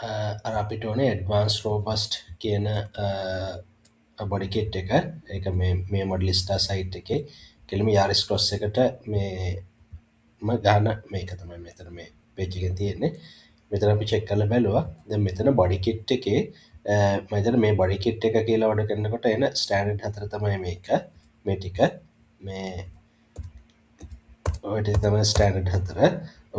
අර අපිට ඕනේ ඇඩ්වාන්ස් රෝබස්ට් කියන බොඩි කිට් එක. ඒක මේ මේ මොඩලිස්ටා සයිට් එකේ කෙලිම යාරිස් ක්‍රොස් එකට මේ ම ගහන මේක තමයි මෙතන මේ පේජ් එකෙන් තියෙන්නේ. මෙතන අපි චෙක් කරලා බැලුවා. දැන් මෙතන බොඩි කිට් එකේ මම හිතන්නේ මේ බොඩි කිට් එක කියලා ඔඩර් කරනකොට එන ස්ටෑන්ඩඩ් හතර තමයි මේක. මේ ටික මේ ඔය ටික තමයි ස්ටෑන්ඩඩ් හතර.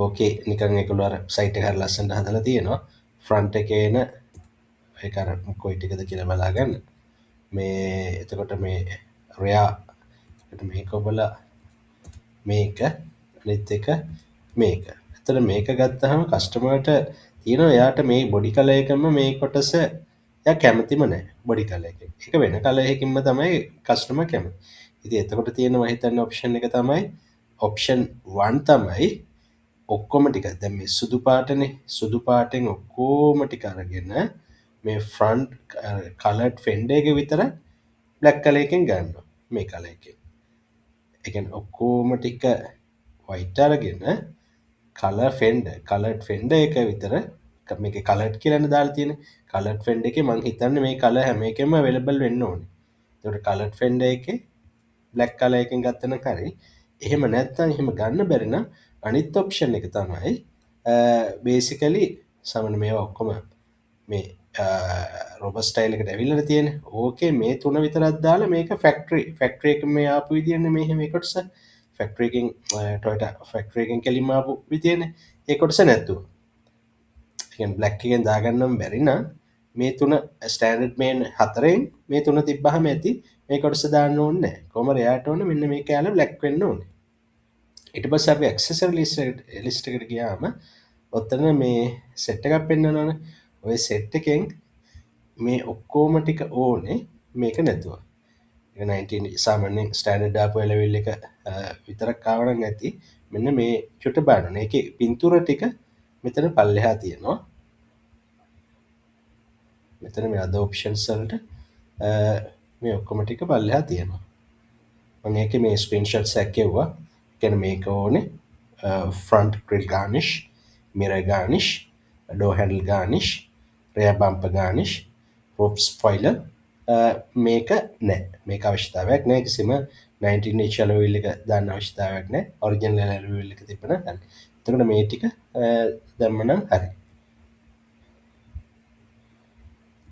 ඕකේ නිකන් ඒගොල්ලෝ අර සයිට් එක හරි ලස්සනට හදලා තියෙනවා. ෆ්‍රන්ට් එකේ එන ඒක අර කොයි ටිකද කියලා බලා ගන්න. මේ එතකොට මේ රියා මේක ඔබලා මේක අනිත් එක මේක. එතන මේක ගත්තහම කස්ටමර්ට තියෙනවා එයාට මේ බොඩි කලර් එකම මේ කොටස එයා කැමතිම නෑ බොඩි කලර් එකෙන්. ඒක වෙන කලර් එකකින්ම තමයි කස්ටමර් කැමති. ඉතින් එතකොට තියෙන මම හිතන්නේ ඔප්ෂන් එක තමයි ඔප්ෂන් 1 තමයි ඔක්කොම ටික. දැන් මේ සුදු පාටනේ, සුදු පාටෙන් ඔක්කොම ටික අරගෙන මේ ෆ්‍රන්ට් කලර්ඩ් ෆෙන්ඩර් එක විතර බ්ලැක් කලර් එකෙන් ගන්නවා මේ කලර් එකෙන්. ඒ කියන්නේ ඔක්කොම ටික වයිට් අරගෙන කලර් ෆෙන්ඩර් කලර්ඩ් ෆෙන්ඩර් එක විතර මේකේ කලර්ඩ් කියලානේ දාලා තියෙන්නේ. කලර්ඩ් ෆෙන්ඩර් එකේ මං හිතන්නේ මේ කලර් හැම එකෙම අවైలබල් වෙන්න ඕනේ. ඒකට කලර්ඩ් ෆෙන්ඩර් එකේ බ්ලැක් කලර් එකෙන් ගත්තා නම් හරි. එහෙම නැත්නම් එහෙම ගන්න බැරි නම් අනිත් ඔප්ෂන් එක තමයි බේසිකලි සමන මේවා ඔක්කොම මේ රොබස්ට් ස්ටයිල් එකට ඇවිල්ලා තියෙන්නේ. ඕකේ මේ තුන විතරක් දාලා මේක ෆැක්ටරි ෆැක්ටරි එකෙන් මේ ආපු විදියනේ මේ මේ කොටස. ෆැක්ටරි එකෙන් ටොයෝටා ෆැක්ටරි එකෙන් කෙලින්ම ආපු විදියනේ. ඒ කොටස නැතුව. ඒ කියන්නේ බ්ලැක් එකෙන් දාගන්නම බැරි නම් මේ තුන ස්ටෑන්ඩඩ් මේන් හතරෙන් මේ තුන තිබ්බහම ඇති මේ කොටස දාන්න ඕනේ නැහැ. කොහොම හරි එයාට ඕනේ මෙන්න මේ කෑල්ල බ්ලැක් වෙන්න ඕනේ. ඊට පස්සේ අපි ඇක්සසරි ලිස්ට් එකට ගියාම ඔතන මේ සෙට් එකක් පෙන්නනවනේ. ඔය සෙට් එකෙන් මේ ඔක්කොම ටික ඕනේ මේක නැතුව. ඒක 19 සාමාන්‍යයෙන් ස්ටෑන්ඩඩ් ආපු ඇලොයි එක විතරක් ආව නම් ඇති. මෙන්න මේ චුට්ට බලන්න ඕනේ. ඒකේ පින්තූර ටික මෙතන පල්ලෙහා තියෙනවා. මෙතන මේ අද ඔප්ෂන්ස් වලට මේ ඔක්කොම ටික පල්ලෙහා තියෙනවා. මම ඒකේ මේ ස්ක්‍රීන්ෂොට්ස් එකක් එව්වා. ඒ කියන්නේ මේක ඕනේ front grill garnish, mirror garnish, door handle garnish, rear bumper garnish, roof spoiler මේක නෑ. මේක අවශ්‍යතාවයක් නෑ. කිසිම 19 inch alloy wheel එක දාන්න අවශ්‍යතාවයක් නෑ. ඔරිජිනල් alloy wheel එක තිබ්බනම් හරි. එතකොට මේ ටික දැම්ම නම් හරි.